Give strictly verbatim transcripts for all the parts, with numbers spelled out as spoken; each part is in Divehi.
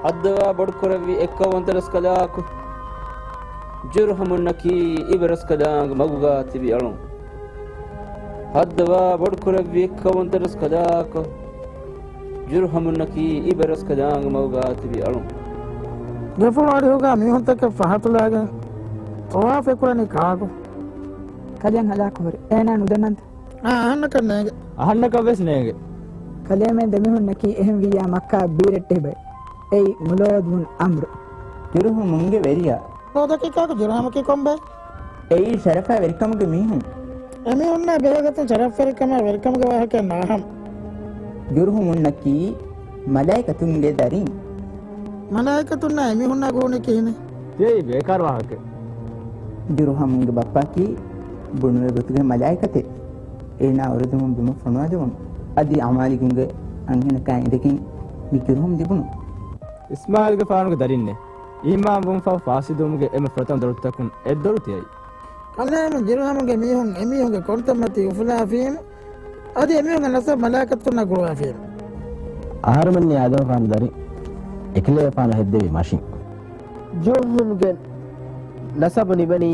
ހައްދަވާ ބޮޑުކުރެއްވި އެއްކައުވަންތަ ރަސްކަލާކޮ، ޖުރުހަމުންނަކީ އިބަރަސްކަލާނގެ މަގުގާ ތިބި އަޅުން. ހައްދަވާ ބޮޑުކުރެއްވި އެއްކައުވަންތަ ރަސްކަލާކޮ، ޖުރުހަމުންނަކީ އިބަރަސްކަލާނގެ މަގުގާ ތިބި އަޅުން. ގެފުޅު އަޑިހުގާ މީހުންތަކެއް ފަހަތުލާގެން ޠަވާފެއް ކުރަނީ ކާކު؟ ކަލޭމެން ހަލާކު ހުރި. އޭނާ ނުދަންނަންތަ؟ އާ، އަހަންނަކަށް ނޭނގެ. އަހަންނަކަށް ވެސް ނޭނގެ. ކަލޭމެން ދެމީހުންނަކީ އެހެން ވިއްޔާ މައްކާ ބީރައްޓެހި ބައެއް. އެއީ މުލޯދް ބުން ޢަމްރު. ޖުރުހުމުންގެ ވެރިޔާ. މުލޯދަކީ ކާކު؟ ޖުރުހަމަކީ ކޮންބައެއް؟ އެއީ ޝަރަފާ ވެރިކަމުގެ މީހުން. އެމީހުންނާ ބެހޭގޮތުން ޝަރަފްވެރިކަމާ ވެރިކަމުގެ ވާހަކައެއް ނާހަން. ޖުރުހުމުންނަކީ މަލާއިކަތުންގެ ދަރިން. މަލާއިކަތުންނާ އެމީހުންނާ ގުޅުނީ ކިހިނެއް؟ ތިޔައީ ބޭކާރު ވާހަކައެއް. ޖުރުހަމުންގެ ބައްޕައަކީ ބުނުއެއް ގޮތުގެ މަލާއިކަތެއް. އޭނާ އުރެދުމުން ބިމަށް ފޮނުވާލެވުނު. އަދި އަމާލިގުންގެ އަންހެނަކާ އިނދެގެން މި ޖުރުހަމު ލިބުނު. އިސްމާޢީލްގެފާނުގެ ދަރިންނޭ. އީމާންވުން ފަހު ފާސިދުވުމުގެ އެންމެ ފުރަތަމަ ދޮރުތަކުން އެއްދޮރު ތިޔައީ. ކަލޭމެން ޖުރުހަމުގެ މީހުން އެމީހުންގެ ކޮންތައްމަތީ އުފުލާފީމު، އަދި އެމީހުންގެ ނަސަބު މަލާއިކަތުންނާ ގުޅުވާފީމު. އަހަރުމެންނީ އާދަމަށްފާނު ދަރިން، އެކަލޭގެފާނު ހެއްދެވީ މަށިން. ޖުރުހުމްގެ ނަސަބު ނިމެނީ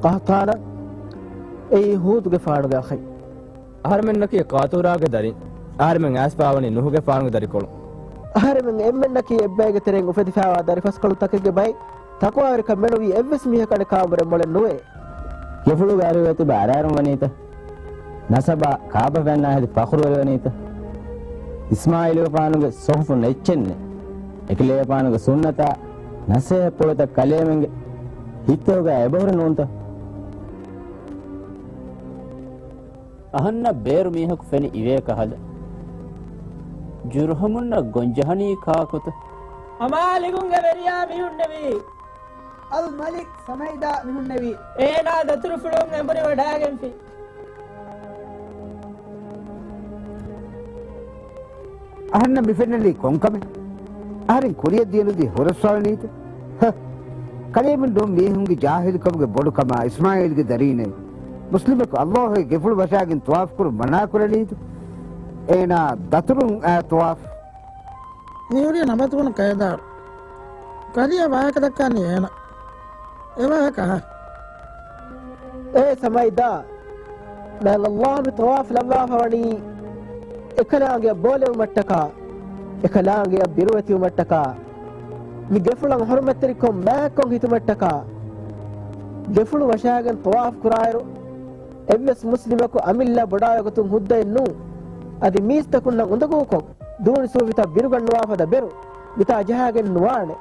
ޤަހްޠާނަށް، އެއީ ހޫދުގެފާނުގެ އަޚަށް. އަހަރުމެންނަކީ ޤާތޫރާގެ ދަރިން. އަހަރެމެން އައިސްފާވަނީ ނޫޙުގެފާނުގެ ދަރިކޮޅުން. އަހަރެމެން އެންމެންނަކީ އެއްބައެއްގެ ތެރެއިން އުފެދިފާވާ ދަރިފަސްކޮޅުތަކެއްގެ ބައެއް. ތަޤްވާވެރިކަން މެނުވީ އެއްވެސް މީހަކަށް އަނެކާ އުމުރެއް މޮޅެއް ނުވޭ. ގެފުޅުގެ އަރިހުގަ ތިބާ އަރާރުން ވަނީތަ؟ ނަސަބާ ކާބަ ފެންނާ ހެދި ފަޚުރުވެރިވަނީތަ؟ އިސްމާޢީލުގެފާނުގެ ޞުޙުފުން އެއްޗެއް ނެތް. އެކަލޭގެފާނުގެ ސުންނަތާ ނަޞޭޙަތްޕުޅުތައް ކަލޭމެންގެ ހިތުގަ އެބަހުރި ނޫންތަ؟ އަހަންނަށް ބޭރު މީހަކު ފެނި އިވޭ ކަހަލަ، ޖުރުހަމުންނަށް ގޮންޖަހަނީ ކާކުތަ؟ އަމާލިގުންގެ ވެރިޔާ މިހުންނެވީ. އަލް މަލިކް ސަމައިދާ މިހުންނެވީ. އޭނާ ދަތުރުފުޅުން އެނބުރި ވަޑާގެންފި. އަހަންނަށް މި ފެންނަނީ ކޮންކަމެއް؟ އަހަރެން ކުރިއަށް ދިޔަ ނުދީ ހުރަސްވާލަނީތަ؟ ހަ! ކަލޭމެން ނޫން މީހުންގެ ޖާހިލުކަމުގެ ބޮޑުކަމާ އިސްމާޢީލްގެ ދަރީނޭ. މުސްލިމަކު ﷲ ގެފުޅު ވަށާގެން ޠަވާފު ކުރުން މަނާ ކުރަނީތަ؟ އޭނާ ދަތުރުން އައި ޠަވާފު. މިހުރީ ނަބަތުބުނު ކައިދާރު. ކަލެޔަށް ވާހަކަ ދައްކާނީ އޭނަ. އެ ވާހަކަ އަހަ. އޭ ސަމައިދާ، މާތް ﷲ މި ޠަވާފު ލައްވާފަ ވަނީ، އެކަލާނގެއަށް ބޯލެވުމަށްޓަކާ، އެކަލާނގެއަށް ބިރުވެތިވުމަށްޓަކާ، މި ގެފުޅަށް ޙުރުމަތްތެރިކޮށް މާތްކޮށް ހިތުމަށްޓަކާ، ގެފުޅު ވަށާގެން ޠަވާފު ކުރާއިރު، އެއްވެސް މުސްލިމަކު އަމިއްލަ ބޮޑާ ގޮތުން ހުއްދައެއް ނޫން. އަދި މީސްތަކުންނަށް އުނދަގޫކޮށް، ދޫނި ސޫފިތައް ބިރުގަންނަވާ ފަދަ ބެރު، މިތާ ޖަހާގެން ނުވާނެ.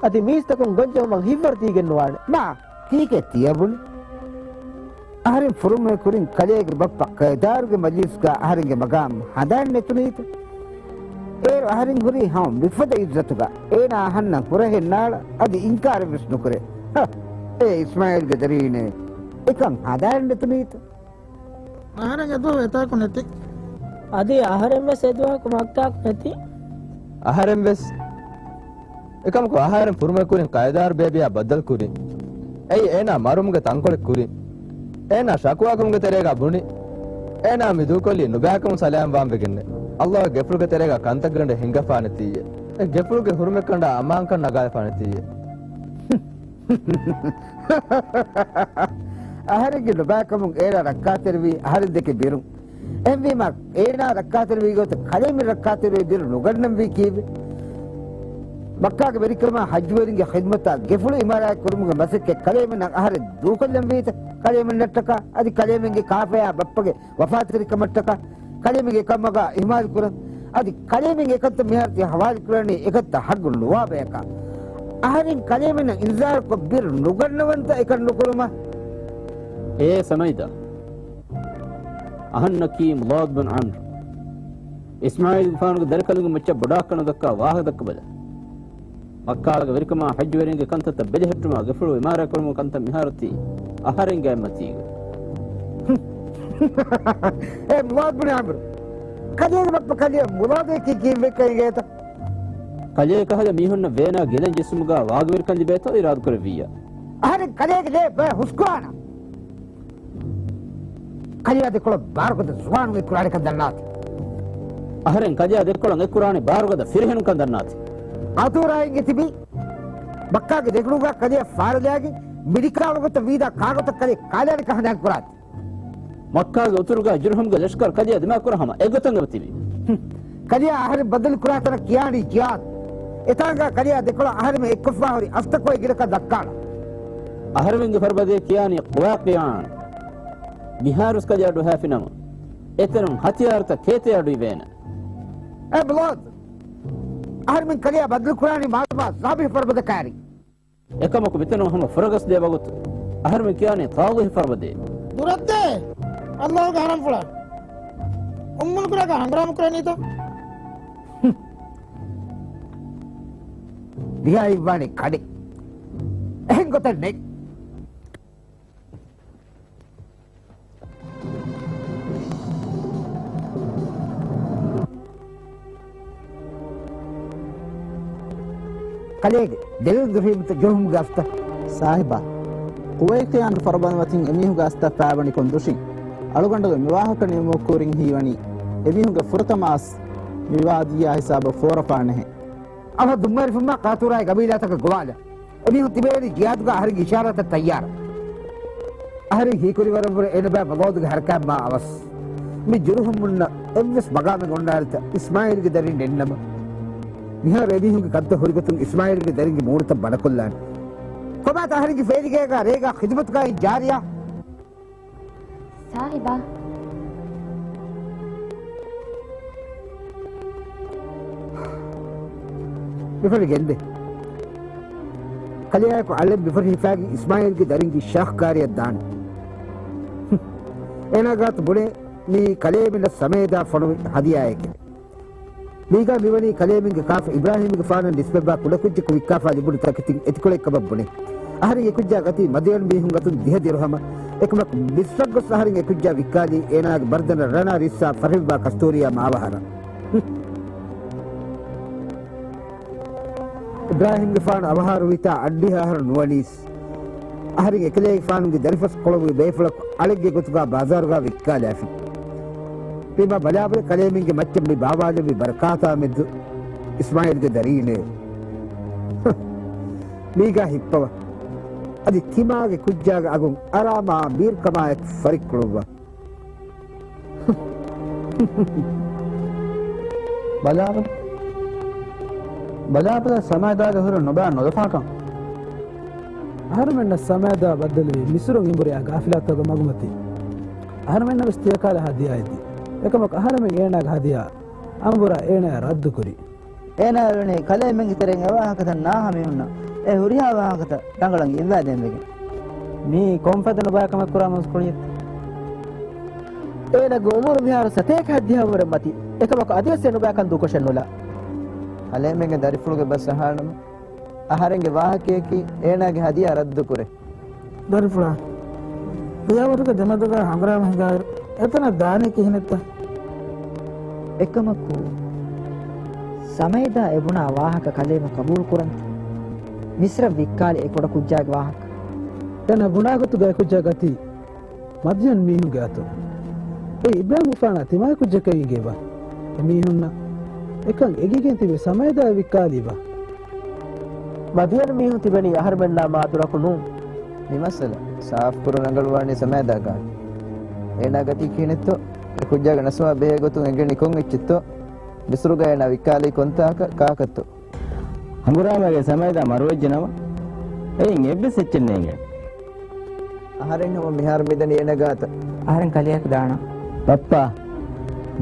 އަދި މީސްތަކުން ގޮންޖެހުމަށް ހިތްވަރު ދީގެން ނުވާނެ. މާ، ކީކޭ ތިޔަބުނި؟ އަހަރެން ފުރުމޭ ކުރިން ކަލޭގެ ބައްޕަ ކައިދާރުގެ މަޖިލިސްގަ އަހަރެންގެ މަގާމް ހަނދާން ނެތުނީތަ؟ އޭރު އަހަރެން ހުރީ ހަމަ މިފަދަ އިއްޒަތުގަ. އޭނާ އަހަންނަށް ހުރަހެއް ނާޅަ އަދި އިންކާރެއް ވެސް ނުކުރޭ. ހަ! އޭ އިސްމާޢީލްގެ ދަރީނޭ، އެކަން ހަނދާން ނެތުނީތަ؟ އަހަރެން އެދުވަހު އެތާކު ނެތި. އަދި އަހަރެން ވެސް އެދުވަހަކު މައްކާކު ނެތި. އަހަރެން ވެސް އެކަމަކު އަހަރެން ފުރުމެ ކުރިން ކައިދާރު ބޭބެއާ ބައްދަލު ކުރިން. އެއީ އޭނާ މަރުމުގެ ތަންކޮޅެއް ކުރިން. އޭނާ ޝަކުވާކަމުގެ ތެރޭގަ ބުނި. އޭނާ މި ދޫކޮށްލީ ނުބައިކަމުން ސަލާމްވާން ވެގެންނެއް. ﷲ ގެފުޅުގެ ތެރޭގަ ކަންތައްގަނޑެއް ހިންގަފާނެތީއޭ. އެ ގެފުޅުގެ ހުރުމެއްކަނޑާ އަމާންކަން ނަގާފާނެތީއޭ. އަހަރެންގެ ނުބައިކަމުން އޭނާ ރައްކާތެރިވީ އަހަރެން ދެކެ ބިރުން. އެހެންވީމަ، އޭނާ ރައްކާތެރިވީ ގޮތަށް ކަލޭމެން ރައްކާތެރިވެ ބިރު ނުގަންނަންވީ ކީއްވެ؟ މައްކާގެ ވެރިކަމާ ޙައްޖުވެރިންގެ ޚިދްމަތާ ގެފުޅު އިމާރާތް ކުރުމުގެ މަސައްކަތް ކަލޭމެންނަށް އަހަރެން ދޫކޮށްލަންވީތަ؟ ކަލޭމެންނަށްޓަކާ އަދި ކަލޭމެންގެ ކާފަޔާ ބައްޕަގެ ވަފާތެރިކަމަށްޓަކާ ކަލޭމެންގެ ކަމަކާ އިހުމާލު ކުރަން. އަދި ކަލޭމެންގެ އެކަންތައް މިހާރު ތި ހަވާލު ކުރަނީ އެކަންތައް ޙައްޤު ނުވާ ބަޔަކާ. އަހަރެން ކަލޭމެންނަށް އިންޒާރުކޮށް ބިރު ނުގަންނަވަންތަ އެކަން ނުކުރުމަށް؟ އޭ ސަމައިދާ، އަހަންނަކީ މުޟާދު ބިން ޢަމްރު. އިސްމާޢީލްގެފާނުގެ ދަރިކަލުންގެ މައްޗަށް ބޮޑާކަން ނުދައްކާ ވާހަކަ ދައްކަބަލަ. މައްކާގެ ވެރިކަމާ ޙައްޖުވެރިންގެ ކަންތައްތައް ބެލެހެއްޓުމާ ގެފުޅު އިމާރާތްކުރުމުގެ ކަންތައް މިހާރު ތީ އަހަރެންގެ އަތްމަތީގަ. އޭ މުޢާޛް ބިން ޢަމްރު، ކަލޭގެ ބައްޕަ ކަލެޔަށް މުރާދޭކީ ކީއްވެ ކައިގޭތަ؟ ކަލޭ ކަހަލަ މީހުންނަށް ވޭނާ ގެލެން ޖެއްސުމުގަ ވާގިވެރިކަން ލިބޭތޯ އިރާދަކުރެއްވިއްޔާ. އަހަރެން ކަލޭގެ ލޭ ބައި ހުސްކުރާނަ. ކަލެޔާ ދެކޮޅަށް ބާރުގަދަ ޒުވާނުން އެއްކުރާނެކަން ދަންނާތި. އަހަރެން ކަލެޔާ ދެކޮޅަށް އެއްކުރާނެ ބާރުގަދަ ފިރިހެނުންކަން ދަންނާތި. އާތޫރާއިން އެ ތިބީ މައްކާގެ ދެކުނުގަ ކަލެއަށް ފާރަލާގެން މި ނިކާވަގުތަ ވީދާ ކާގޮތަށް ކަލޭ ކާލާނެ ކަހަނާން ކުރާތި. މައްކާގެ އުތުރުގަ ޖުރުހުމްގެ ލަޝްކަރު ކަލެއަށް ދިމާކުރާ ހަމަ އެގޮތަށް އެބަ ތިބީ. ހުން. ކަލެއާ އަހަރެން ބައްދަލު ކުރާ ތަނަށް ކިޔާނީ ޖިހާދު. އެތާނގަ ކަލެއާ ދެކޮޅަށް އަހަރެމެން އެއްކޮށްފާ ހުރި އަސްތަކު އެ ގިނަކަށް ދައްކާނަ. އަހަރެމެންގެ ފަރުބަދޭ ކިޔާނީ ޤުވާޤިޢާން. މިހާރުސް ކަލެ އަޑު ހާފިނަމަ، އެތެރުން ހަތިޔާރުތައް ކޭތެ އަޑު އިވޭނެ. އޭ ބުލޯދު! އަހަރެމެން ކަލެއާ ބައްދަލު ކުރާނީ މާދަމާ ޒާބިހު ފަރުބަދަ ކާރި. އެކަމަކު މިތަނުން ހަމަ ފުރަގަސްދޭ ވަގުތު އަހަރެމެން ކިޔާނީ ޠާލިހު ފަރުބަދޭ. ދުރަށްދޭ! އައްލާހުގެ ހަރަމްފުޅާ! އުއްމުލް ކުރާގަ ހަނގުރާމަ ކުރަނީތޯ؟ ދިހާ އިއްވާނީ ކަޑެއް. އެހެން ގޮތެއް ނެތް. ކަލޭގެ ދެލުން ދުށީމަތަ ޖުރުހުމްގެ އަސްތަ؟ ސާހިބާ، ޤުވައިޤިޢާން ފަރުބަން ވަތިން އެމީހުންގެ އަސްތަ ފާބަނިކޮން ދުށިން. އަޅުގަނޑުގެ މިވާހަކަ ނިމުމުގެ ކުރިން ހީވަނީ އެމީހުންގެ ފުރަތަމަ އަސް މި ވާދީއާ ހިސާބަށް ފޯރަފާނެހެން. އަވަހަށް ދުންމަވެރިފުމާ ޤާތޫރާއި ގަބީލާތަކަށް ގޮވާލަ. އެމީހުން ތިބޭނީ ޖިހާދުގަ އަހަރެންގެ އިޝާރާތަށް ތައްޔާރަށް. އަހަރެން ހީކުރިވަރަށްވުރެ އޭނަބާ ބަލޯދުގެ ހަރަކާތް މާ އަވަސް. މި ޖުރުހުމުންނަށް އެއްވެސް މަގާމެއް އޮންނާނެތަ އިސްމާއީލްގެ ދަރިން ނެތްނަމަ. މިހާރު އެމީހުންގެ ކަންތައް ހުރިގޮތުން އިސްމާއީލްގެ ދަރިންގެ މޫނުތައް ބަނަކޮށްލާނެ. ކޮބާތަ އަހަރެންގެ ފޭލިގޭގަ ރޭގަ ޚިދުމަތުގައި ޖާރިޔާ؟ ސާހިބާ. މިފަރި ގެންދެ. ކަލެއާއެކު އަޅެން މިފަރި ހިފާގެން އިސްމާއީލްގެ ދަރިންގެ ޝާޚް ކާރިއަށް ދާނެ. އޭނާ ގާތު ބުނޭ މީ ކަލޭމެންނަށް ސަމޭދާ ފޮނުވި ހަދިޔާއެކޭ. މީގާ މިވަނީ ކަލޭމެންގެ ކާފަ އިބްރާހީމްގެފާނަށް ނިސްބަތްވާ ކުޑަކުއްޖަކު ވިއްކާފާ ލިބުނު ތަކެތިން އެތިކޮޅެއް ކަމަށް ބުނޭ. އަހަރެން އެ ކުއްޖާ ގަތީ މަދުޔަން މީހުން އަތުން ދިހަ ދިރުހަމަށް. އެކަމަކު މިސްރަށް ގޮސް އަހަރެން އެ ކުއްޖާ ވިއްކާލީ އޭނާގެ ބަރުދަނަށް ރަނާ ރިއްސާ ފަށިފިއްވާ ކަސްތޫރިއާ މާވަހަރަށް. އިބްރާހީމްގެފާނު އަވަހާރަވީތާ އަށްޑިހަ އަހަރު ނުވަނީސް. އަހަރެން އެކަލޭގެފާނުގެ ދަރިފަސްކޮޅުގެ ބޭފުޅަކު އަޅެއްގެ ގޮތުގަ ބާޒާރުގަ ވިއްކާލާފި. މި މާ ބަލާބަލަ ކަލޭމެންގެ މައްޗަށް މި ބާވާލެއްވި ބަރަކާތާ މެދު އިސްމާއީލްގެ ދަރީނޭ. މީގާ ހިއްޕަވަ. އަދި ތިމާގެ ކުއްޖާގެ އަގުން އަރާމާ ބީރުކަމާއެކު ފަރިއްކުޅުއްވާ. ބަލާބަލަ. ބަލާބަލަ ސަމޭދާގެ ހުރެ ނުބާ ނުލަފާކަން. އަހަރުމެންނަށް ސަމޭދާ ބައްދަލުވީ މިސުރުން އިނބުރިޔާ ގާފިލާތަކުގެ މަގުމަތި. އަހަރުމެންނަށް ވެސް ތިޔަކާލަ ހަދިޔާއެއް ދީ. އެކަމަކު އަހަރެމެން އޭނާގެ ހަދިޔާ އަނބުރާ އޭނާޔަށް ރައްދުކުރި. އޭނާ އެޅުނީ ކަލޭމެންގެ ތެރެއިން އެވާހަކަތައް ނާހަ މީހުންނަށް އެ ހުރިހާ ވާހަކަތައް ރަނގަޅަށް އިއްވާދޭން ވެގެން. މީ ކޮންފަދަ ނުބައިކަމެއް ކުރާ މަސްކުޅިއެއްތަ؟ އޭނާގެ އުމުރު މިހާރު ސަތޭކަ ހައްދިހަ ވަރެއް މަތި. އެކަމަކު އަދިވެސް އެ ނުބައިކަން ދޫކޮށެއް ނުލާ. ކަލޭމެންގެ ދަރިފުޅުގެ ބަސް އަހާނަމަ، އަހަރެންގެ ވާހަކަޔަކީ އޭނާގެ ހަދިޔާ ރައްދުކުރޭ. ދަރިފުޅާ، ފިޔަވަޅުގެ ދެމެދުގަ ހަނގުރާމަ ހިނގާއިރު، އެތަނަށް ދާނީ ކިހިނެއްތަ؟ އެކަމަކު، ސަމޭދާ އެބުނާ ވާހަކަ ކަލޭމެން ޤަބޫލު ކުރަންތަ؟ މިސްރަށް ވިއްކާލި އެ ކުޑަ ކުއްޖާގެ ވާހަކަ. އޭނާ ބުނާ ގޮތުގައި ކުއްޖާ ގަތީ މަދްޔަން މީހުންގެ އަތުން. އެ އިބްރާހިމްގެފާނާ ތިމާގެ ކުއްޖަކަށް އިނގޭބާ؟ އެ މީހުންނަށް އެކަން އެނގިގެން ތިބެ ސަމޭދާ ވިއްކާލީބާ؟ މަދްޔަން މީހުން ތިބެނީ އަހަރުމެންނާ މާ ދުރަކު ނޫން. މި މައްސަލަ ސާފުކުރުން ރަނގަޅުވާނީ ސަމޭދާގާ. އޭނާ ގަތީ ކިހިނެއްތޯ؟ އެ ކުއްޖާގެ ނަސްވާ ބެހޭ ގޮތުން އެނގެނީ ކޮން އެއްޗެއްތޯ؟ މިސުރުގަ އޭނާ ވިއްކާލީ ކޮންތާކަށް ކާކަށްތޯ؟ ހަނގުރާމައިގައި ސަމޭދާ މަރުވެއްޖެ ނަމަ، އެއިން އެއްވެސް އެއްޗެއް ނޭނގެ. އަހަރެން ހަމަ މިހާރު މިދަނީ އޭނާ ގާތަށް. އަހަރެން ކަލެއަކު ދާނަން. ބައްޕާ،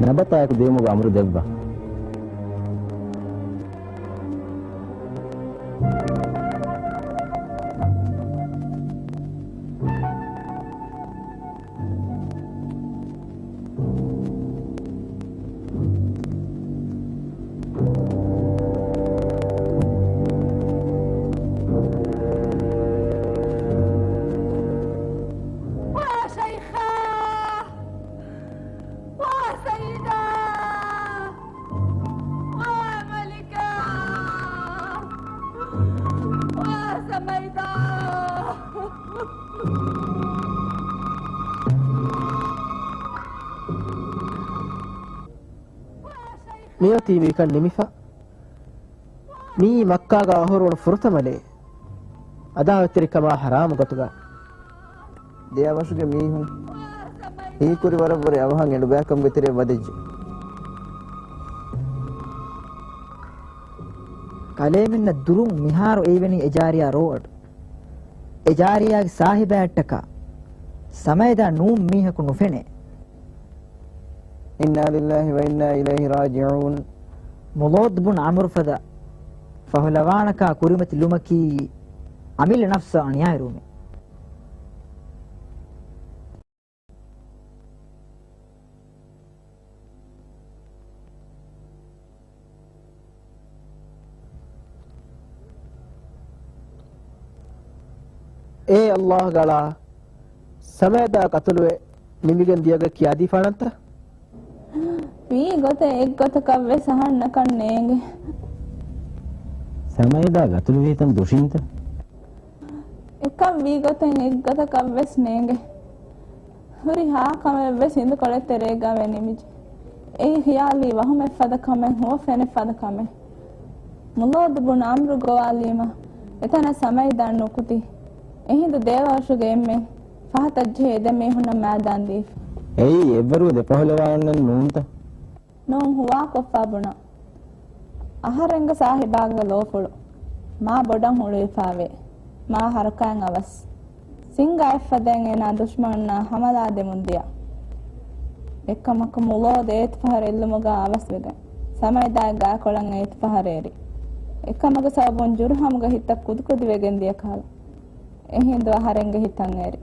ނަބަތާއެކު ދިޔުމުގެ އަމުރު ދެއްވާ. ވާ ޝައިޚާ! ވާ ސައްޔިދާ! ވާ މަލިކާ! ވާ ސަމޭދާ! މިއޮތީ މިކަން ނިމިފަ. މިއީ މައްކާގަ އަހުރުވަނަ ފުރަތަމަ ލޭ. އަދާވަތެރިކަމާ ޙަރާމު ގޮތުގަ. ދެއަވަށުގެ މީހުން ހީކުރި ވަރަށްވުރެ އަވަހަށް އެނޑުބައިކަމުގެ ތެރެއަށް ވަދެއްޖެ. ކަލޭމެންނަށް ދުރުން މިހާރު އެއިވެނީ އެޖާރިޔާ ރޯއަޑު. އެޖާރިޔާގެ ސާހިބާއަށްޓަކާ ސަމައިދާ ނޫން މީހަކު ނުފެނޭ. އިންނާ ލިއްލާހި ވަ އިންނާ އިލައިހި ރާޖިޢޫން. މުލޯދު ބުން ޢަމްރު ފަދަ ފަހުލަވާނަކާ ކުރިމަތި ލުމަކީ އަމިއްލަ ނަފްސަށް އަނިޔާވެރިވުމެއް. އޭ ﷲ ގަޅާ، ސަމައިދާ ޤަތުލުވެ ނިމިގެން ދިޔަގޮތް ކިޔާދީފާނަންތަ؟ ވީ ގޮތެއް އެއްގޮތަކަށްވެސް އަހަންނަކަށް ނޭނގެ. ސަމައިދާ ގަތުލުވީތަން ދުށީންތަ؟ އެކަން ވީ ގޮތެއް އެއްގޮތަކަށްވެސް ނޭނގެ. ހުރިހާ ކަމެއްވެސް ހިނދުކޮޅެއް ތެރޭގަ ވެ ނިމިޖެ. އެއީ ޚިޔާލީ ވަހުމެއް ފަދަ ކަމެއް، ހުވަފެނެއް ފަދަ ކަމެއް. މުލޯދު ބުން ޢަމްރު ގޮވާލީމަ، އެތަނަށް ސަމައިދާ ނުކުތި. އެހިނދު ދޭވަށުގެ އެންމެން ފަހަތަށް ޖެހި އެ ދެ މީހުންނަށް މައިދާން ދީފަ. އެއީ އެއްވަރު ދެ ފަހުލަވާންނެއް ނޫންތަ؟ ނޫން، ހުވާކޮށްފާ ބުނަން. އަހަރެންގެ ސާހިބާގެ ލޯފުޅު މާ ބޮޑަށް ހުޅުވިފާވޭ. މާ ހަރަކާތް އަވަސް. ސިންގާ އެއްފަދައިން އޭނާ ދުޝްމަނުންނާ ހަމަލާ ދެމުން ދިޔަ. އެކަމަކު މުލޯދު އޭތި ފަހަރު އެއްލުމުގަ އަވަސްވެގެން، ސަމައިދާގެ ގާކޮޅަށް އޭތި ފަހަރު އެރި. އެކަމުގެ ސަބަބުން ޖުރުހަމުގެ ހިތަށް ކުދިކުދިވެގެން ދިޔަ ކަހަލަ. އެހިނދު އަހަރެންގެ ހިތަށް އެރި.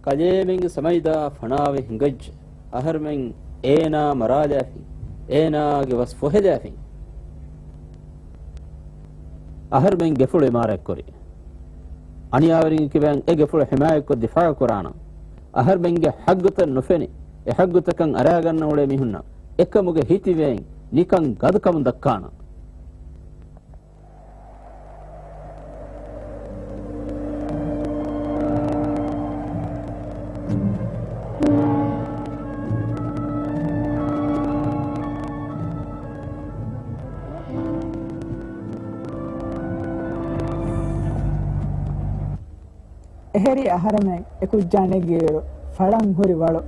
ކަލޭމެންގެ ސަމައިދާ ފަނާވެ ހިނގައްޖެ. އަހަރުމެން އޭނާ މަރާލާފިން، އޭނާގެ ވަސް ފޮހެލާފިން. އަހަރުމެން ގެފުޅު އިމާރާތްކުރި. އަނިޔާވެރިން ކިބައިން އެ ގެފުޅު ހިމާޔަތްކޮށް ދިފާޢު ކުރާނަން. އަހަރުމެންގެ ޙައްޤުތައް ނުފެނި، އެ ޙައްޤުތަކަށް އަރާގަންނަ އުޅޭ މީހުންނަށް އެކަމުގެ ހިތިވޭން ނިކަން ގަދަކަމުން ދައްކާނަން. އެހެރީ އަހަރެމެން އެ ކުއްޖާ ނެގިއިރު ފަޅަން ހުރި ވަޅު.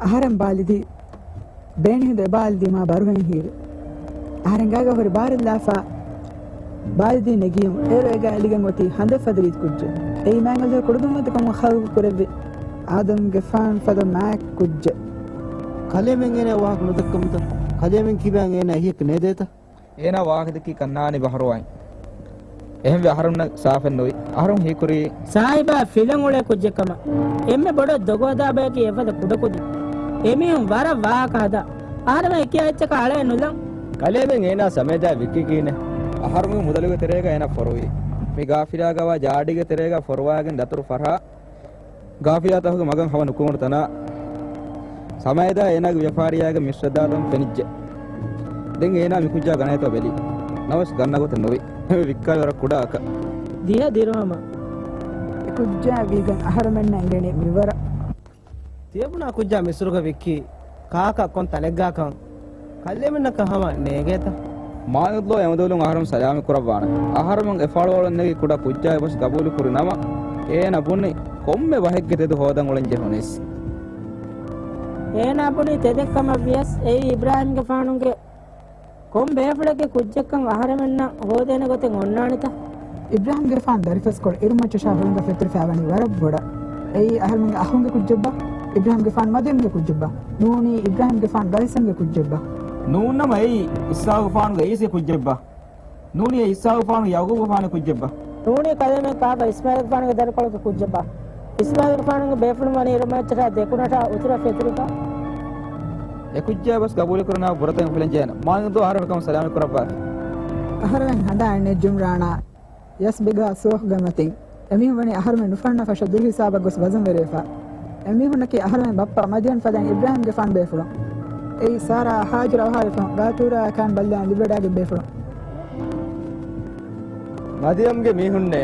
އަހަރެން ބާލިދީ ބޭނި ހިނދު އެ ބާލިދީ މާ ބަރުހެން ހީވި. އަހަރެން ގާގަ ހުރި ބާރެއްލާފާ ބާލިދީ ނެގިޔުން އޭރު އޭގަ އެޅިގެން އޮތީ ހަނދެއް ފަދަ ރީތި ކުއްޖެއް. އެއީ މާތް އަލްލާހު ކުޑަދުންވަތިކަމުގެ ޚަލްޤު ކުރެއްވި އާދަމްގެފާން ފަދަ މާތް ކުއްޖެއް. ކަލޭމެން އޭނާ ވާހަކަ ނުދައްކަމުތަ؟ ކަލޭމެން ކިބައިން އޭނާ އެހީއަކަށް ނޭދޭތަ؟ އޭނާ ވާހަކަދެއްކީ ކަންނާނީ ބަހަރުވާއިން. އެހެންވެ އަހަރުންނަށް ސާފެއް ނުވި. އަހަރުން ހީކުރީ. ސާހިބާ ފިލަން އުޅޭ ކުއްޖެއް ކަމަށް. އެންމެ ބޮޑަށް ދޮގު ހަދާ ބަޔަކީ އެފަދަ ކުޑަކުދިން. އެމީހުން ވަރަށް ވާހަކަ ހަދާ. އަހަރެމެން އެކިޔާ އެއްޗަކަށް އަޅައެއް ނުލަން. ކަލޭމެން އޭނާ ސަމޭދާ ވިއްކި ކިހިނެއް؟ އަހަރުމެން މުދަލުގެ ތެރޭގަ އޭނާ ފޮރުވި. މި ގާފިލާގަވާ ޖާޑީގެ ތެރޭގަ ފޮރުވާގެން ދަތުރު ފަށާ. ގާފިލާތަކުގެ މަގަށް ހަމަ ނުކުމެވުނު ތަނާ. ސަމޭދާ އޭނާގެ ވިޔަފާރިއާގެ މިސްރަށް ދާތަން ފެނިއްޖެ. ދެން އޭނާ މި ކުއްޖާ ގަނޭތޯ ބެލި. ނަމަވެސް ގަންނަ ގޮތެއް ނުވި. އެހެންވެ ވިއްކާލި ވަރަށް ކުޑަ އަކަށް. ދިހަ ދިރުހަމަށް. އެ ކުއްޖާ ވީގަން އަހަރުމެންނަށް އެނގެނީ މިވަރަށް. ތިޔަބުނާ ކުއްޖާ މިސްރުގަ ވިއްކީ ކާކަށް ކޮން ތަނެއްގާކަން؟ ކަލޭމެންނަކަށް ހަމަ ނޭނގޭތަ؟ މާތް އަލްލާހު އެމަދުވެލުން އަހަރުން ސަލާމަތް ކުރައްވާނެ. އަހަރުމެން އެ ފަޅުއަޅުން ނެގި ކުޑަ ކުއްޖާ އެބަސް ގަބޫލު ކުރި ނަމަ، އޭނާ ބުނި ކޮންމެ ވަހެއްގެ ތެދު ހޯދަން އުޅެން ޖެހުނީސް. އޭނާ ބުނި ތެދެއް ކަމަށް ވިޔަސް، އެއީ އިބްރާހީމްގެފާނުގެ ކޮން ބޭފުޅެއްގެ ކުއްޖެއްކަން އަހަރެމެންނަށް ހޯދޭނެ ގޮތެއް އޮންނާނެތަ؟ އިބްރާހީމްގެފާނު ދަރިފަސްކޮޅު އިރުމައްޗަށާ ހުޅުނގަ ފެތުރިފައިވަނީ ވަރަށް ބޮޑަށް. އެއީ އަހަރެމެންގެ އަޚުންގެ ކުއްޖެއްބާ؟ އިބްރާހީމްގެފާނު މަދު އެމީހެއްގެ ކުއްޖެއްބާ؟ ނޫނީ އިބްރާހީމްގެފާނު ގަލިސަންގެ ކުއްޖެއްބާ؟ ނޫންނަމަ އެއީ އިސްޙާޤުގެފާނުގެ އައީސްގެ ކުއްޖެއްބާ؟ ނޫނީ އެއީ އިސްޙާޤުގެފާނުގެ ޔަޢުޤޫބުގެފާނުގެ ކުއްޖެއްބާ؟ ނޫނީ ކަލޭމެން ކާބަ އިސްމާޢީލްގެފާނުގެ ދަރިކޮޅުގެ ކުއްޖެއްބާ؟ އިސްމާޢީލްގެފާނުގެ ބޭފުޅުން ވަނީ އިރުމައްޗަށާ ދެކުނަށާ އުތުރަށް ފެތުރިފަ. އެކުއްޖާ ބަސް ގަބޫލުކުރަނާ ބުރަތައް އުފުލަން ޖެހޭނެ. މާތް ދުވަހު އަހަރެން މިކަމަށް ސަލާމަތް ކުރައްވާފި. އަހަރެމެން ހަނދާން އެންނެ ޖުމްރާނާ ޔަސްބިގާ ސޫހްގެ މަތިން. އެމީހުން ވަނީ އަހަރެމެން ނުފަންނަ ފަށަށް ދުރުހިސާބަށް ގޮސް ވަޒަންވެރިވެފަ. އެމީހުންނަކީ އަހަރެމެން ބައްޕަ މަދްޔަން ފަދައިން އިބްރާހީމްގެފާނު ބޭފުޅުން. އެއީ ސާރާ ހާޖަރު އަވަހާރަވި ފަހުން ގާތޫރާ ކާން ބައްލަވާ ލިބިވަޑައިގެން ބޭފުޅުން. މަދްޔަމްގެ މީހުންނޭ.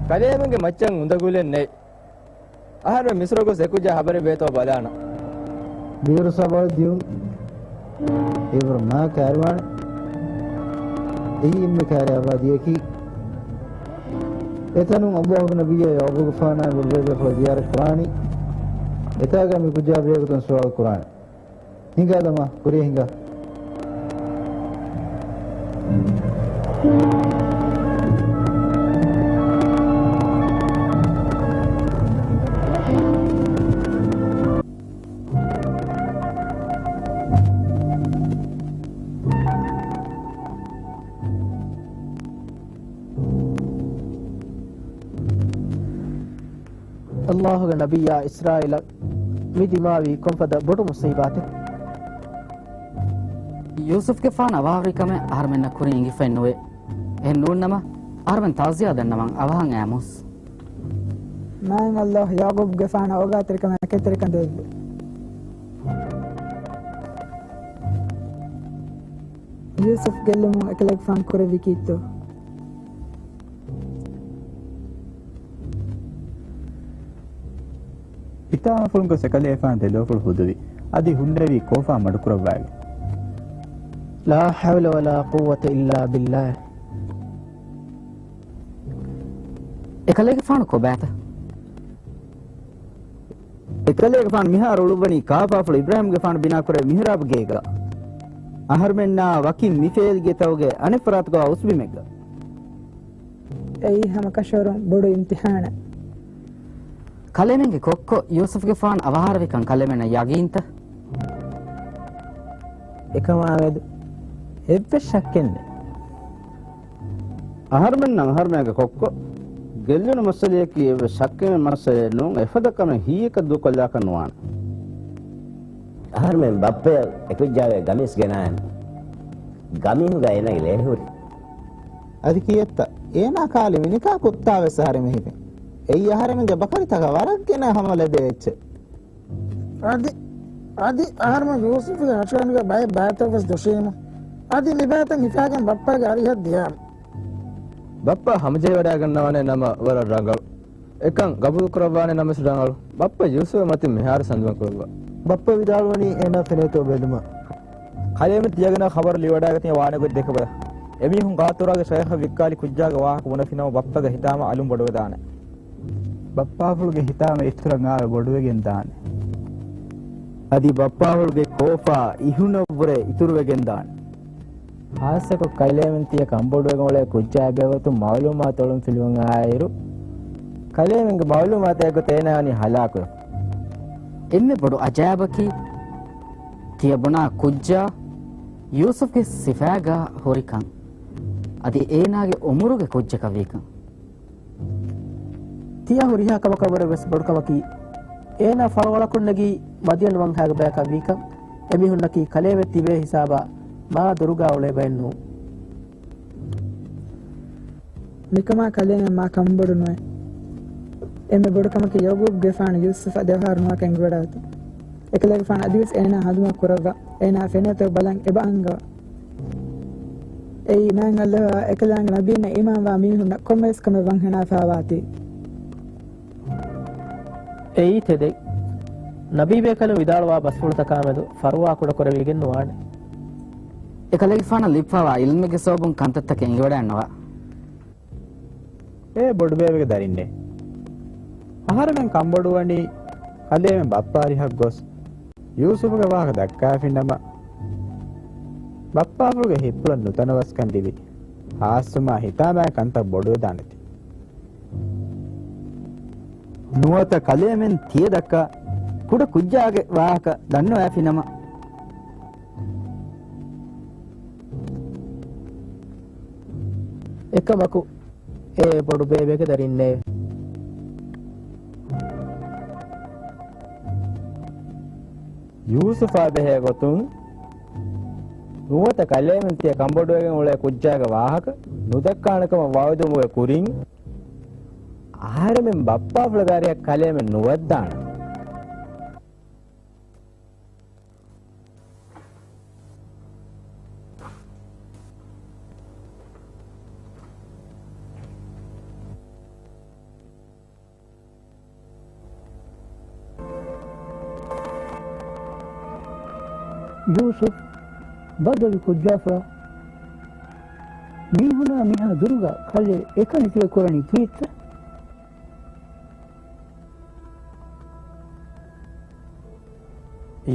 ކަލޭމެންގެ މައްޗަށް އުނދަގުލެއް ނެތް. އަހަރެމެން މިސްރަށް ގޮސް އެކުއްޖާ ހަބަރެއް ބޭތޯ ބަލާނަން. ބިޔަރު ސަބަބަށް ދިޔުން އެވަރު މާ ކާރިވާނެ. އެއީ އެންމެ ކާރިއަށްވާ ދިޔަކީ. އެތަނުން އައްލާހުގެ ނަބިއްޔާ ޔަޢުޤޫބުގެފާނާ ބޮޑުބޭބޭފުޅާ ޒިޔާރަތް ކުރާނީ. އެތާގަ މި ކުއްޖާ ބެހޭގޮތުން ސުވާލު ކުރާނެ. ހިނގާ ދަމާ، ކުރިޔަށް ހިނގާ. އައްލާހުގެ ނަބިއްޔާ އިސްރާއީލަށް މި ދިމާވީ ކޮންފަދަ ބޮޑު މުޞީބާތެއް؟ ޔޫސުފްގެފާނު އަވަހާރަވިކަމެއް އަހަރުމެންނަށް ކުރިން އެނގިފައެއް ނުވޭ. އެހެން ނޫންނަމަ، އަހަރުމެން ތާޒިޔާ ދަންނަވަން އަވަހަށް އައިމުސް. މާތް އައްލާހު ޔަޢުޤޫބުގެފާނަށް އޯގާތެރިކަމާ ކެތެރިކަން ދެއްވި. ޔޫސުފް ގެއްލުމުން އެކަލޭގެފާނު ކުރެއްވީ ކީއްތޯ؟ ހިތާމަފުޅުން ގޮސް އެކަލޭގެފާނު ދެލޯފުޅު ހުދުވި. އަދި ހުންނެވީ ކޯފާ މަޑުކުރައްވާގެން. لا حول ولا قوة إلا بالله. އެކަލޭގެފާނު ކޮބާތަ؟ އެކަލޭގެފާނު މިހާރު އުޅުއްވަނީ ކާފާފުޅު އިބްރާހީމްގެފާނު ބިނާކުރެއްވި މިޙްރާބުގޭގަ. އަހަރުމެންނާ ވަކިން މި ފޭލިގެތަކުގެ އަނެއްފަރާތުގަ އުސްބިމެއްގަ. އެއީ ހަމަކަށަވަރުން ބޮޑު އިމްތިޙާނެއް. ކަލޭމެންގެ ކޮއްކޮ ޔޫސުފްގެފާނު އަވަހާރަވިކަން ކަލޭމެންނަށް ޔަގީންތަ؟ އެކަމާމެދު އެއްވެސް ޝައްކެއް ނެތް. އަހަރުމެންނަށް އަހަރުމެންގެ ކޮއްކޮ ގެއްލުނު މައްސަލަޔަކީ އެއްވެސް ޝައްކެއް މައްސަލައެއް ނޫން، އެފަދަ ކަމެއް ހީއަކަށް ދޫކޮށްލާކަށް ނުވާނެ. އަހަރުމެން ބައްޕަޔަށް އެކުއްޖާގެ ގަމީސް ގެނާން. ގަމީހުގަ އޭނާގެ ލޭހުރި. އަދި ކީއްތަ؟ އޭނާ ކާލި ވިނިކާ ކުއްތާވެސް އަހަރެމެން ހިފިން. އެއީ އަހަރެމެންގެ ބަކަރިތަކަށް ވަރަށް ގިނަ ހަމަލަދޭ އެއްޗެއް. އަދި، އަދި އަހަރުމެން ޔޫސުފުގެ ހަށިގަނޑުގެ ބައެއް ބައިތައްވެސް ދުށީމު. އަދި މިބައިތައް ހިފާގެން ބައްޕަގެ އަރިހަށް ދިޔާމު. ބައްޕަ ހަމަޖެހިވަޑައިގަންނަވާނެ ނަމަ ވަރަށް ރަނގަޅު. އެކަން ގަބޫލުކުރައްވާނެ ނަމަވެސް ރަނގަޅު. ބައްޕަ ޔޫސުފްގެ މަތިން މިހާރު ސަނދުވަން ކުރައްވާ. ބައްޕަ ވިދާޅުވަނީ އޭނާ ފެނޭތޯ ބެލުމަށް. ކަލޭމެން ތިޔަގަން ޚަބަރު ލިވަޑައިގަތީ ވާނެ ގޮތް ދެކެބަލަ. އެމީހުން ގާތޫރާގެ ޝައިޚަށް ވިއްކާލި ކުއްޖާގެ ވާހަކަ ބުނެފިނަމަ ބައްޕަގެ ހިތާމަ އަލުން ބޮޑުވެދާނެ. ބައްޕާފުޅުގެ ހިތާމަ އިތުރަށް އާވެ ބޮޑުވެގެން ދާނެ. އަދި ބައްޕާފުޅުގެ ކޯފާ އިހުނަށްވުރެ އިތުރުވެގެން ދާނެ. ހާއްސަކޮށް ކަލޭމެން ތިޔަ ކަންބޮޑުވެގެން އުޅޭ ކުއްޖާ ބެހޭގޮތުން މައުލޫމާތު އޮޅުން ފިލުވަން އާއިރު، ކަލޭމެންގެ މައުލޫމާތާ އެއްގޮތަށް އޭނާ ވަނީ ހަލާކުވެފަ. އެންމެ ބޮޑު އަޖާއިބަކީ، ތިޔަ ބުނާ ކުއްޖާ ޔޫސުފްގެ ސިފައިގަ ހުރިކަން، އަދި އޭނާގެ އުމުރުގެ ކުއްޖަކަށް ވީކަން. ތިޔަ ހުރިހާ ކަމަކަށްވުރެ ވެސް ބޮޑުކަމަކީ، އޭނާ ފަޅު ވަޅަކުން ނެގީ މަދްޔަން ވަންހާގެ ބަޔަކަށް ވީކަން. އެމީހުންނަކީ ކަލޭމެން ތިބޭ ހިސާބާ މާ ދުރުގާ އުޅޭ ބައެއް ނޫން. މިކަމާ ކަލޭމެން މާ ކަންބޮޑު ނުވޭ. އެންމެ ބޮޑު ކަމަކީ ޔަޢުޤޫބުގެފާނު ޔޫސުފަށް ދެވަހާރަ ނުވާކަށް އެނގިވަޑައިގަތުން. އެކަލޭގެފާނު އަދިވެސް އޭނާ ހަނދުމަ ކުރައްވާ، އޭނާ ފެނޭތޯ ބަލަން އެބަ އަންގަވާ. އެއީ މާތް އައްލާހުއާ އެކަލާނގެ ނަބީންނަށް އީމާންވާ މީހުންނަށް ކޮންމެވެސް ކަމެއް ވަންހަނާފައިވާތީ. އެއީ ތެދެއް. ނަބީބޭކަލުން ވިދާޅުވާ ބަސްފުޅުތަކާމެދު ފަރުވާ ކުޑަކުރެވިގެން ނުވާނެ. އެކަލޭގެފާނަށް ލިބިފައިވާ ޢިލްމެއްގެ ސަބަބުން ކަންތައްތަކެއް އެނގިވަޑައިންނަވާ. އޭ ބޮޑުބޭބެގެ ދަރިންނޭ. އަހަރެމެން ކަންބޮޑުވަނީ ކަލޭމެން ބައްޕަ އަރިހަށް ގޮސް، ޔޫސުފުގެ ވާހަކަ ދައްކާފިނަމަ، ބައްޕާފުޅުގެ ހިތްޕުޅަށް ނުތަނަވަސްކަން ލިބި، ހާއްސުމާ ހިތާމައިގެ ކަންތައް ބޮޑުވެދާނެތީ. ނުވަތަ ކަލޭމެން ތިޔަ ދައްކާ ކުޑަ ކުއްޖާގެ ވާހަކަ ދަންނަވައިފިނަމަ، އެކަމަކު، އޭ ބޮޑުބޭބެގެ ދަރިންނޭ. ޔޫސުފާ ބެހޭ ގޮތުން ނުވަތަ ކަލޭމެން ތިޔަ ކަނބޮޑުވެގެން އުޅޭ ކުއްޖާގެ ވާހަކަ ނުދައްކާނެ ކަމަށް ވައުދުވުމުގެ ކުރިން، އަހަރެމެން ބައްޕާފުޅުގެ އަރިހަށް ކަލޭމެން ނުވައްދާނެ. ޔޫސުފް ބަދަވި ކުއްޖާފާ، މީހުނާ މިހާ ދުރުގަ ކަލޭ އެކަނި ތިޔަ ކުރަނީ ކީއްތަ؟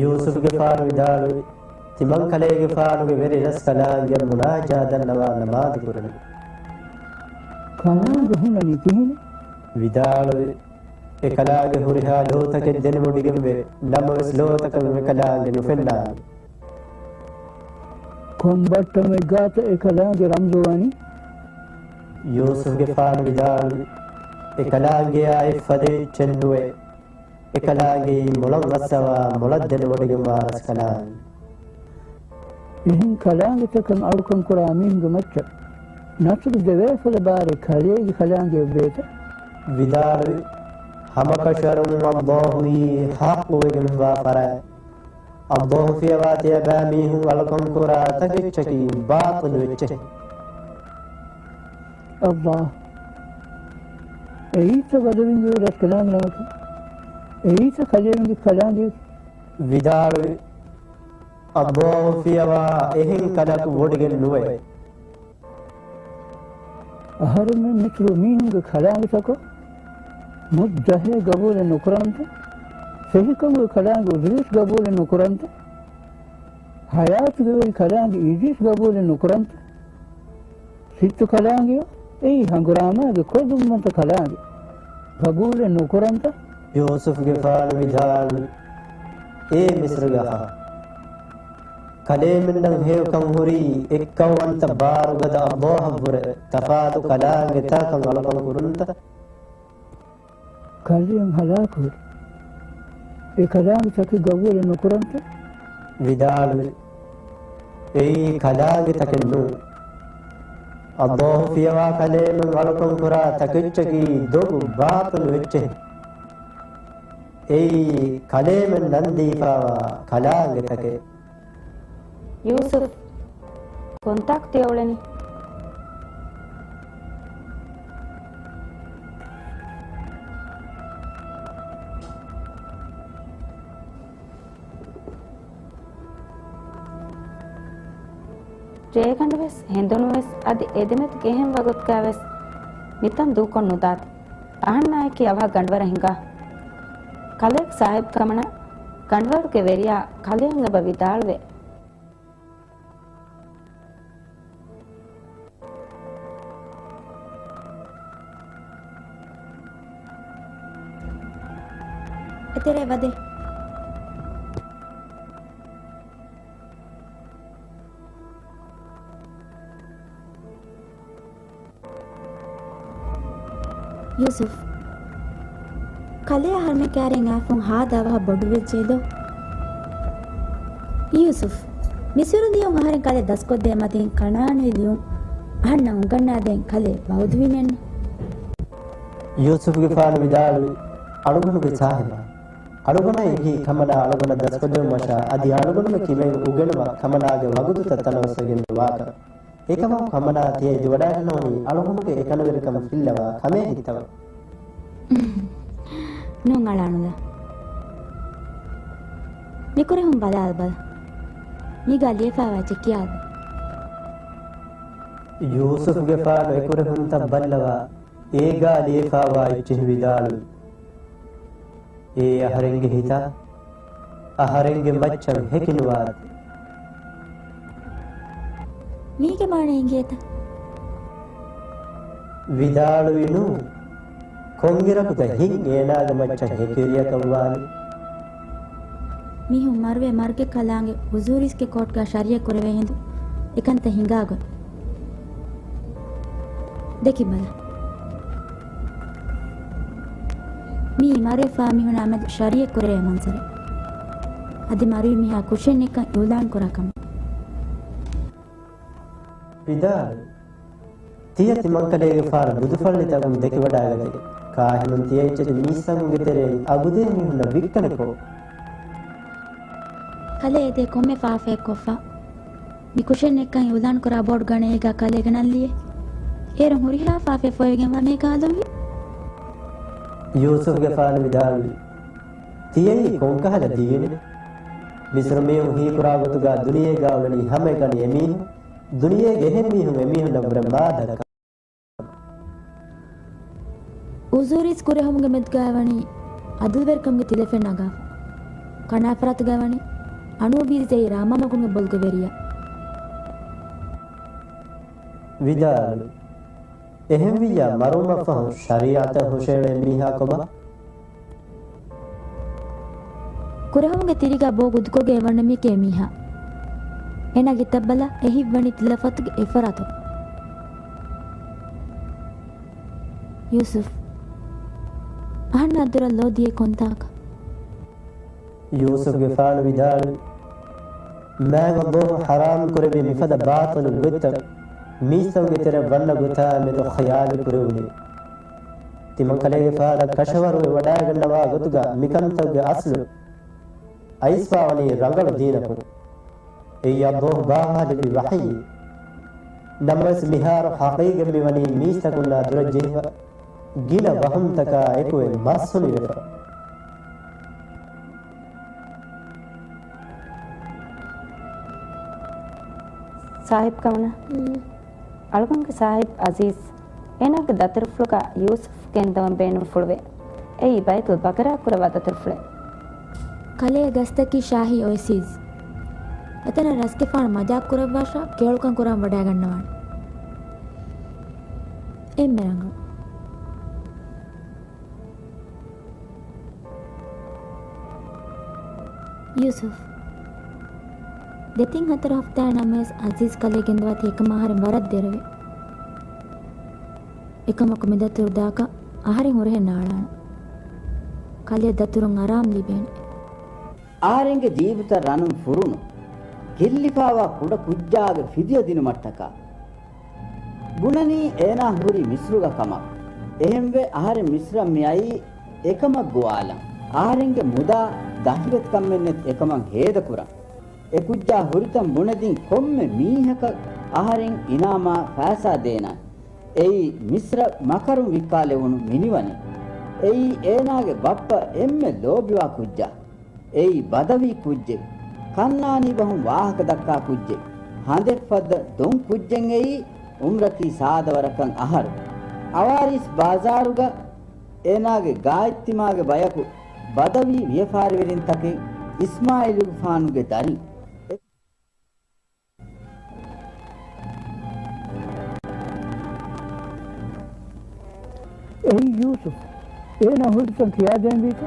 ޔޫސުފްގެފާނު ވިދާޅުވި، ތިމަންކަލޭގެފާނުގެ ވެރި ރަސްކަލާނގެ މުނާޖާ ދަންނަވާ ނަމާދު ކުރަނީ. ކަލާނގެ ހުންނަނީ ކިހިނެއް؟ ވިދާޅުވި، އެކަލާނގެ ހުރިހާ ލޯތަކެއް ދެނެވޮޑިގެންވޭ، ނަމަވެސް ލޯތަކަށް އެކަލާނގެ ނުފެންނާނެ. ކޮން ބައްޓަމެއް ގާތަ އެކަލާނގެ ރަމްޒު ވަނީ؟ ޔޫސުފްގެފާނު ވިދާޅުވި، އެކަލާނގެއާ އެއްފަދަ އެއްޗެއް ނުވޭ. އެކަލާނގެއީ މޮޅަށް ރަސްއަވާ، މޮޅަށް ދެނެވޮޑިގެންވާ ރަސްކަލާނގެ. އެހެން ކަލާނގެތަކަށް އަޅުކަން ކުރާ މީހުންގެ މައްޗަށް ނަސްރު ދެވޭފަދަ ބާރެއް ކަލޭގެ ކަލާނގެއަށް ވޭތަ؟ ވިދާޅުވި، ހަމަކަށަވަރުން އައްލާހުއީ ޙައްޤުވެގެންވާ ފަރާތް. އައްލާހު ފިޔަވާ ތިޔަބައިމީހުން އަޅުކަން ކުރާ ތަކެއްޗަކީ ބާޠިލު އެއްޗެއް. އައްލާހު، އެއީތަ ބަދަވިންގެ ރަސްކަލާނގެ ނަމަކީ؟ އެއީތަ ކަލޭމެންގެ ކަލާނގެ؟ ވިދާޅުވި، އައްލާހު ފިޔަވާ އެހެން ކަލަކު ވޮޑިގެން ނުވޭ. އަހަރެމެން މިސްރު މީހުންގެ ކަލާނގެތަކަށް މުއްދަހޭ ގަބޫލެއް ނުކުރަންތަ؟ ފެހިކަމުގެ ކަލާނގެ އުދުރީސް ގަބޫލެއް ނުކުރަންތަ؟ ޙަޔާތުގެ ވެރި ކަލާނގެ އިދްރީސް ގަބޫލެއް ނުކުރަންތަ؟ ސިއްތު ކަލާނގެޔޯ؟ އެއީ ހަނގުރާމާގެ ކޮށްލުންވަންތަ ކަލާނގެ. ގަބޫލެއް ނުކުރަންތަ؟ ޔޫސުފްގެފާނު ވިދާޅުވި، އޭ މިސްރުގެ އަހަރު، ކަލޭމެންނަށް ހެޔޮކަން ހުރީ އެއްކައުވަންތަ ބާރުގަދަ އައްލާހަށްވުރެ ތަފާތު ކަލާނގެތަކަށް އަޅުކަން ކުރުންތަ؟ ކަލޭން ހަލާކުވެ، އެ ކަލާނގެ ތަކެއް ގަބޫލެއް ނުކުރަންތަ؟ ވިދާޅުވި، އެއީ ކަލާނގެ ތަކެއް ނޫން. އައްލާހު ފިޔަވާ ކަލޭމެން އަޅުކަން ކުރާ ތަކެއްޗަކީ ދޮގު ބާޠިލު އެއްޗެއް. އެއީ ކަލޭމެން ނަންދީފާވާ ކަލާނގެ ތަކެއް. ޔޫސުފް، ކޮންތާކު ތިޔަ އުޅެނީ؟ ރޭގަނޑުވެސް ހެނދުނުވެސް އަދި އެދެމެދު ގެހެން ވަގުތުގައިވެސް މިތަން ދޫކޮށް ނުދާތި. އަހަންނާއެކީ އަވަހަށް ގަނޑުވަރަށް ހިނގާ. ކަލޭގެ ސާހިބު ކަމަނާ ގަނޑުވަރުގެ ވެރިޔާ ކަލެއަށް އެބަ ވިދާޅުވޭ. އެތެރޭ ވަދެ. ޔޫސުފް، ކަލޭ އަހަރުމެން ކާރިން އާފުން ހާދަ އަވަހަށް ބޮޑުވެއްޖެ ދޯ؟ ޔޫސުފް، މިސުރު ލިޔުން އަހަރެން ކަލޭ ދަސްކޮށްދޭ މަތިން ކަނާނީ ލިޔުން އަހަންނަށް އުނގަންނާދޭން ކަލޭ ބައުދުވިނެއްނު. ޔޫސުފްގެފާނު ވިދާޅުވި، އަޅުގަނޑުގެ ސާހިބާ، އަޅުގަނޑަށް އެނގި ކަމަނާ އަޅުގަނޑަށް ދަސްކޮށްދެވުމަށާ އަދި އަޅުގަނޑުގެ ކިބައިން އުގެނުމަށް ކަމަނާގެ ވަގުތުތައް ތަނަވަސްވެގެން ނުވާކަށް. އެކަމަކު ކަމަނާ ތިޔަ އެދިވަޑައިގަންނަވަނީ އަޅުގަނޑުގެ އެކަންވެރިކަން ފިއްލަވާ ކަމޭ ހިތަވަ. ނޫން އަޅާނުލާ. މިކުރެހުން ބަލާލަބަލަ. މީގާ ލިޔެފާވާ އެއްޗެއް ކިޔާލަ. ޔޫސުފްގެފާނު އެކުރެހުންތައް ބައްލަވާ، އޭގާ ލިޔެފާވާ އެއްޗެހި ވިދާޅުވި. އޭ އަހަރެންގެ ހިތާ، އަހަރެންގެ މައްޗަށް ހެކިނުވާތި. މީގެ މާނަ އިނގޭތަ؟ ވިދާޅުވި ނޫ. ކޮންއިރަކުތަ ހިތް އޭނާގެ މައްޗަށް ހެކިވެރިޔަކަށްވާނީ؟ މީހުން މަރުވެ މަރުގެ ކަލާނގެ ހުޒޫރީސްގެ ކޯޓްގަ ޝަރީއަތް ކުރެވޭ ހިނދު އެކަންތައް ހިނގާގޮތް. ދެކިބަލަ. މީ މަރުވެފާ މީހުނާ މެދު ޝަރީއަތް ކުރެވޭ މަންޒަރެއް. އަދި މަރުވި މީހާ ކުށެއް ނެތްކަން އިއުލާން ކުރާ ކަމަށް. ވިދާޅުވި. ތިޔަ ތިމަންކަލޭގެފާނު ބުދުފައްޅިތަކުން ދެކިވަޑައިގަތީ، ކާހިނުން ތިޔަ އެއްޗެތި މީސްތަކުންގެ ތެރެއިން އަގުދޭ މީހުންނަށް ވިއްކަނިކޮށް. ކަލޭ އެދޭ ކޮންމެ ފާފައެއް ކޮށްފަ؟ މި ކުށެއް ނެތްކަން އިއުލާން ކުރާ ބޯޑް ގަނޭގާ ކަލޭގެ ނަން ލިޔެ. އޭރުން ހުރިހާ ފާފައެއް ފޮއިގެންވާ މޭ ކާލުންވީ. ޔޫސުފްގެފާނު ވިދާޅުވި. ތިޔައީ ކޮންކަހަލަ ދީނެއް؟ މިސްރު މީހުން ހީކުރާ ގޮތުގާ ދުނިޔޭގާ އުޅެނީ ހަމައެކަނި އެމީހުން، ދުނިޔޭގެ އެހެން މީހުން އެމީހުންނަށްވުރެ މާ ދައްކާ. އުޒޫރީސް ކުރެހުމުގެ މެދުގައި ވަނީ އަދުލުވެރިކަމުގެ ތިލަފެން ނަގާފަ. ކަނާފަރާތުގައި ވަނީ އަނޫބީސް އެއީ ރާމާ މަގުމެ ބޮލުގެ ވެރިޔާ. ވިދާޅު. އެހެންވިއްޔާ މަރުވުމަށްފަހު ޝަރީޢަތަށް ހުށައެޅޭ މީހާ ކޮބާ؟ ކުރެހުމުގެ ތިރީގާ ބޯ ގުދުކޮށްގެން އެވަންނަ މީހަކީ އެމީހާ. އޭނާގެ ހިތަށް ބަލާ، އެ ހިތްވަނީ ތިލަފަތުގެ އެއްފަރާތުން. ޔޫސުފް، އަހަންނާ ދުރަށް ލޯ ދިޔައީ ކޮންތާކަށް؟ ޔޫސުފްގެފާނު ވިދާޅުވި، މާތް ﷲ ޙަރާމް ކުރެއްވި މިފަދަ ބާޠިލު ގޮތްތައް މީސްތަކުންގެ ތެރެއަށް ވަންނަ ގޮތާ މެދު ޚިޔާލު ކުރެވުނީ. ތިމަންކަލޭގެފާނަށް ކަށަވަރުވެ ވަޑައިގަންނަވާ ގޮތުގަ މިކަންތަކުގެ އަސްލު އައިސްފާވަނީ ރަނގަޅު ދީނަކުން. އެއީ ﷲ ބާވާލެއްވި ވަޙީ. ނަމަވެސް މިހާރު ޙަޤީޤަތް މިވަނީ މީސްތަކުންނާ ދުރަށްޖެހިފަ ގިނަ ވަހުމްތަކާ އެކުވެ މަސްހުނިވެފަ. ސާހިބް ކަމަނާ. އަޅުގަނޑުގެ ސާހިބް އަޒީޒް، އޭނާގެ ދަތުރުފުޅުގަ ޔޫސުފް ގެންދަވަން ބޭނުންފުޅުވޭ. އެއީ ބައިތުލް ބަޤަރާ ކުރައްވާ ދަތުރުފުޅެއް. ކަލޭ ގަސްތަކީ ޝާހީ އޮއެސިސް. އެތަނަށް ރަސްގެފާނު މަޖާކް ކުރައްވާށާ ކެޔޮޅުކަން ކުރަން ވަޑައިގަންނަވާނެ. އެންމެ ރަނގަޅު. ޔޫސުފް. ދެތިން ހަތަރު ހަފްތާއެއް ނަމަވެސް އަޒީޒް ކަލޭ ގެންދަވާތީ އެކަމަށް އަހަރެން ވަރަށް ދެރަވޭ. އެކަމަކު މި ދަތުރު ދާކަށް އަހަރެން ހުރެހެއް ނާޅާނަން. ކަލޭ ދަތުރުން އަރާމް ލިބޭނެ. އަހަރެންގެ ޖީބުތައް ރަނުން ފުރުނު، ގެއްލިފާވާ ކުޑަ ކުއްޖާގެ ފިދިޔަ ދިނުމަށްޓަކާ. ބުނަނީ އޭނާ ހުރީ މިސްރުގަ ކަމަށް. އެހެންވެ އަހަރެން މިސްރަށް މިއައީ އެކަމަށް ގޮވާލަން. އަހަރެންގެ މުދާ ދަހިވެތިކަމެއްނެތް އެކަމަށް ހޭދަކުރަން. އެ ކުއްޖާ ހުރިތަން ބުނެދިން ކޮންމެ މީހަކަށް އަހަރެން އިނާމާ ފައިސާ ދޭނަން. އެއީ މިސްރަށް މަކަރުން ވިއްކާލެވުނު މިނިވަނެއް. އެއީ އޭނާގެ ބައްޕަ އެންމެ ލޯބިވާ ކުއްޖާ. އެއީ ބަދަވީ ކުއްޖެއް. ކަންނާނީ ބަހުން ވާހަކަ ދައްކާ ކުއްޖެއް. ހަނދެއްފައްދަ ދޮން ކުއްޖެއް އެއީ އުމްރަކީ ސާދަވަރަކަށް އަހަރު. އަވާރީސް ބާޒާރުގަ އޭނާގެ ގާތްތިމާގެ ބަޔަކު ބަދަވީ ވިޔަފާރިވެރިންތަކެއް އިސްމާއީލުގެފާނުގެ ދަރިން. އެއީ ޔޫސުފް. އޭނާ ހުރިތަން ކިޔާދޭންވީތަ؟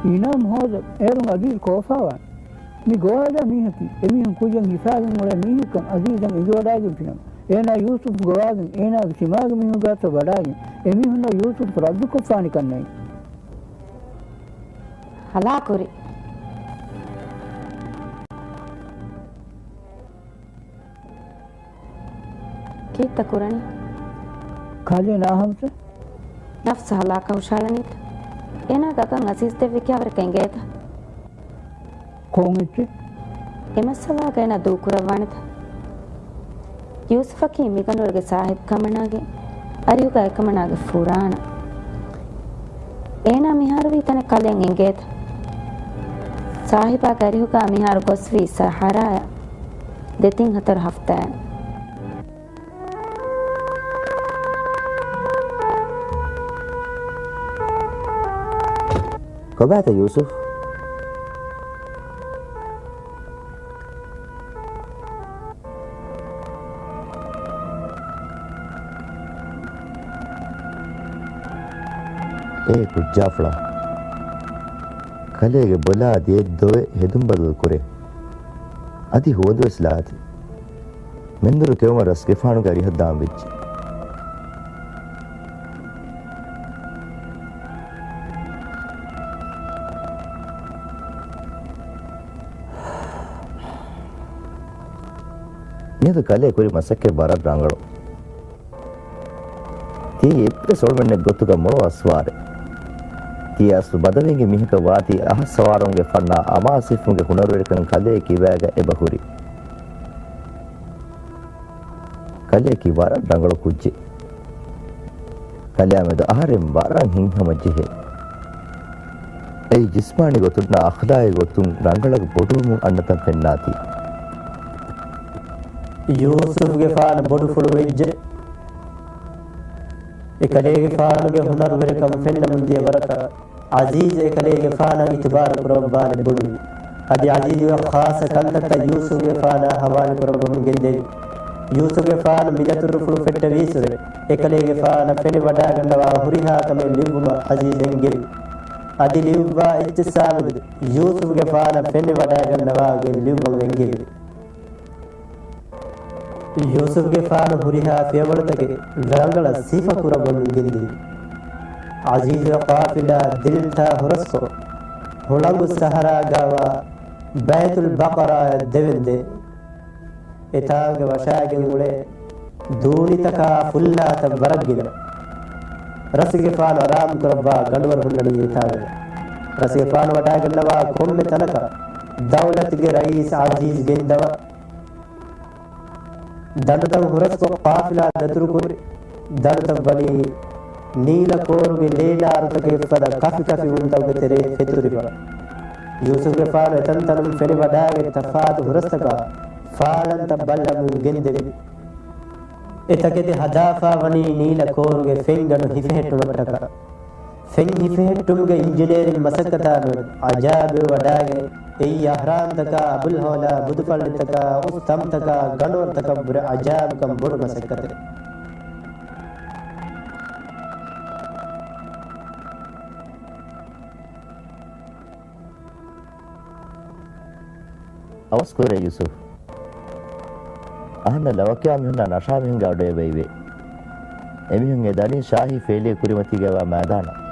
އިނާމް ހޯދަ، އޭރުން އަޒީޒް ކޯފާވާނެ. މި ގޮވާލާ މީހަކީ، އެމީހުން ކުއްޔަށް ހިފާގެން އުޅޭ މީހެއްކަން އަޒީޒަށް އެނގިވަޑައިގެންފިނަމަ، އޭނާ ޔޫސުފް ގޮވާގެން، އޭނާގެ ތިމާގެ މީހުން ގާތަށް ވަޑާގެން، އެމީހުންނަށް ޔޫސުފް ރައްދުކޮށްފާނެކަން ނެތް. ހަލާކުރި. ކީއްތަ ކުރަނީ؟ ކާލޭ ނާހަމްތަ؟ ނަފްސު ހަލާކަށް ހުށަހަޅަނީތަ؟ އޭނާގެ އަކަށް އަޒީޒް ދެއްވި ކިޔާވަރަކަށް އެނގޭތަ؟ ކޮން އެއްޗެއް؟ އެ މައްސަލާގަ އޭނާ ދޫކުރައްވާނެތަ؟ ޔޫސުފަކީ މިގަނޑުވަރުގެ ސާހިބު ކަމަނާގެ އަރިހުގަ އެކަމަނާގެ ފުރާނަ. އޭނާ މިހާރު ވީ ތަނެއް ކަލޭން އެނގޭތަ؟ ސާހިބާގެ އަރިހުގަ މިހާރު ގޮސްވީ ސަހަރާއަށް ދެތިން ހަތަރު ހަފްތާއެއް. ކޮބާތަ ޔޫސުފް؟ އޭ ކުއްޖާފުޅާ، ކަލޭގެ ބޮލާ ދިޔައެއް ދޮވެ ހެދުން ބަދަލު ކުރޭ. އަދި ހޯދަވެސް ލާތި. މެންދުރު ކެއުމަށް ރަސްގެފާނުގެ އަރިހަށް ދާން ވެއްޖެ. މިއަދު ކަލޭ ކުރި މަސައްކަތް ވަރަށް ރަނގަޅު. ތިޔަ އެއްވެސް އޮޅުމެއްނެތް ގޮތުގަ މޮޅު އަސްވާރެއް. ތިޔަ އަސްލު ބަދަވީގެ މީހަކަށް ވާތީ އަހަށް ސަވާރުވުމުގެ ފަންނާ އަމާޒު ހިފުމުގެ ހުނަރުވެރިކަން ކަލޭ ކިބާގަ އެބަ ހުރި. ކަލޭ ކި ވަރަށް ރަނގަޅު ކުއްޖެއް. ކަލެއާމެދު އަހަރެން ވަރަށް ހިތްހަމަޖެހޭ. އެއީ ޖިސްމާނީ ގޮތުންނާ އަޚްލާގީ ގޮތުން ރަނގަޅަށް ބޮޑުވަމުން އަންނަތަން ފެންނާތީ. ޔޫސުފްގެފާނު ބޮޑުފުޅު ވެއްޖެ. އެކަލޭގެފާނުގެ ހުނަރުވެރިކަން ފެންނަމުން ދިޔަ ވަރަކަށް އަޒީޒް އެކަލޭގެފާނަށް އިތުބާރު ކުރައްވާނެ ބުނުވި. އަދި އަޒީޒުގެ ޚާއްޞަ ކަންތައްތައް ޔޫސުފްގެފާނާ ހަވާލު ކުރައްވަމުން ގެންދެވި. ޔޫސުފްގެފާނު މި ދަތުރުފުޅު ފެއްޓެވީއްސުރެ، އެކަލޭގެފާނަށް ފެނިވަޑާގަންނަވާ ހުރިހާ ކަމެއް ލިޔުއްވުމަށް އަޒީޒް އެންގެވި. އަދި ލިޔުއްވާ އެއްޗެއްސާމެދު ޔޫސުފްގެފާނަށް ފެނިވަޑާގަންނަވާ ގޮތް ލިޔުއްވަން އެންގެވި. ޔޫސުފްގެފާނު ހުރިހާ ފިޔަވަޅުތަކެއް ރަނގަޅަށް ސިފަ ކުރައްވަމުން ގެންދިޔަ. އަޒީޒުގެ ޤާފިލާ ދިލްތާ ހުރަސްކޮށް، ހުޅަނގު ސަހަރާގާވާ ބައިތުލް ބަޤަރާއަށް ދެވެންދެވި. އެތާނގަ ވަށާގެން އުޅޭ ދޫނިތަކާ ފުއްލާތައް ވަރަށް ގިނަ. ރަސްގެފާނު އަރާމު ކުރައްވާ ގަނޑުވަރު ހުންނަނީ އެތާނގަ. ރަސްގެފާނު ވަޑާގަންނަވާ ކޮންމެ ތަނަކަށް ދައުލަތުގެ ރައީސް އަޒީޒް ގެންދަވާ. ދަނޑުތައް ހުރަސްކޮށް ޤާފިލާ ދަތުރުކުރި. ދަނޑުތައް ވަނީ ނީލަ ކޯރުގެ ލޭނާރުތަކެއް ފަދަ ކަފިކަފިވުންތަކުގެ ތެރޭ ފެތުރިފަ. ޔޫސުފްގެފާނު އެތަންތަނުން ފެނިވަޑާގެ ތަފާތު ހުރަސްތަކާ ފާޅަންތައް ބައްލަމުން ގެންދެވި. އެތަކެތި ހަދާފާ ވަނީ ނީލަ ކޯރުގެ ފެންގަނޑު ހިފެހެއްޓުމަށްޓަކާ. ފެން ހިފެހެއްޓުމުގެ އިންޖިނޭރިން މަސައްކަތާމެދު އަޖާބެވި ވަޑާގެ އެއީ އަހްރާމްތަކާ، އަބުލްހައުލާ ބުދުފައްޅިތަކާ، އުސް ތަންތަކާ، ގަނޑުވަރުތަކަށްވުރެ އަޖާބުކަން ބޮޑު މަސައްކަތެއް. އަވަސް ކުރޭ ޔޫސުފް. އަހަންނަށް ލަވަކިޔާ މީހުންނާ ނަޝާ މީހުންގެ އަޑު އެބައިވޭ. އެމީހުން އެ ދަނީ ޝާހީ ފޭލީގެ ކުރިމަތީގައިވާ މައިދާނަށް.